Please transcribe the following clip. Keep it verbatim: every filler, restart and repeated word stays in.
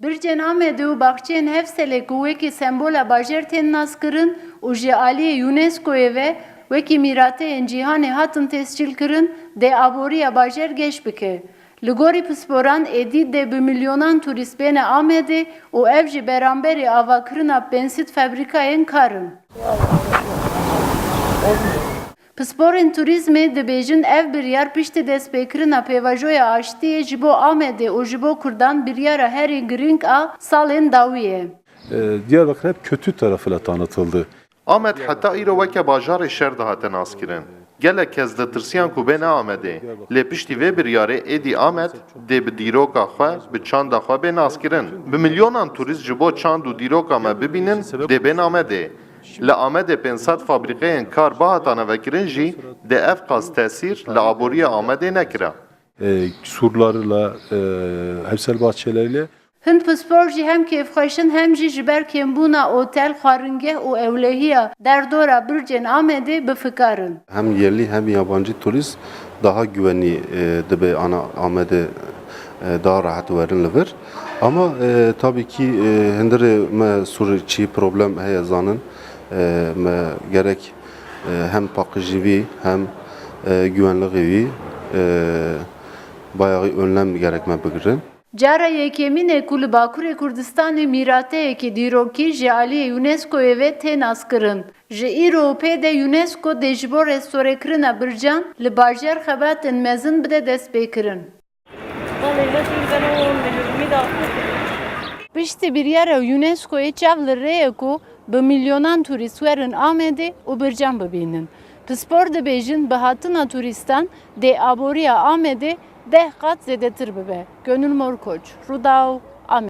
Bircên Amedê û baxçeyên Hevselê ku wekî sembola bajêr tên naskirin û ji aliyê UNESCOyê ve wekî mîrateyên cîhanê hatin tescîlkirin, dê aboriya bajêr geş bike. Li gorî pisporan, êdî dê bi milyonan turîst bêne Amedê û ev jî beramberî avakirina pênc sed fabrîkayên kar in. Pisporên turîzmê dibêjin, ev biryar piştî destpêkirina pêvajoya aştiyê ji bo Amedê û ji bo Kurdan biryara herî girîng a salên dawî ye. E, Diyarbakır hep kötü tarafıyla tanıtıldı. Amed heta îro weke bajarê şer dihate naskirin. Gelek kes ditirsiyan ku bêne Amedê. Lê piştî vê biryarê êdî Amed dê bi dîroka xwe, bi çanda xwe bê naskirin. Bi milyonan turîst ji bo çand û dîroka me bibînin, dê bên Amedê. Li Amedê pênc sed fabrîkeyên kar bihatane vekirin jî dê ev qas tesîr li aboriya Amedê nekira. E, surlarıyla, e, hevsel bahçeleriyle Hin pispor jî hem kêfxweş in hem jî ji ber kêmbûna otel, xwaringeh û ewlehiya derdora bircên Amedê bi fikar in. Hem yerli hem yabancı turist daha güvenli e, dibe ana Amedê e, daha rahat werin li vir. Ama e, tabii ki e, hindirê me sur çi problem heye zanin. E, me gerek e, hem paqijî vî hem e, güvenliği vî e, bayağı önlem gerek me bigirin. Cara yekemîn e ku li Bakurê Kurdistanê mîrateyekî dîrokî ji aliyê UNESCOyê ve tê naskirin. Ji îro û pê de UNESCO dê ji bo restorekirina bircan li bajêr xebatên mezin bide destpêkirin. Piştî biryara UNESCOyê çav li rê ye ku bi milyonan turîst werin Amedê û bircan bibînin. Pispor dibêjin, bi hatina turîstan dê aboriya Amedê deh qat zêdetir bibe. Gönül Morkoç, Rûdaw.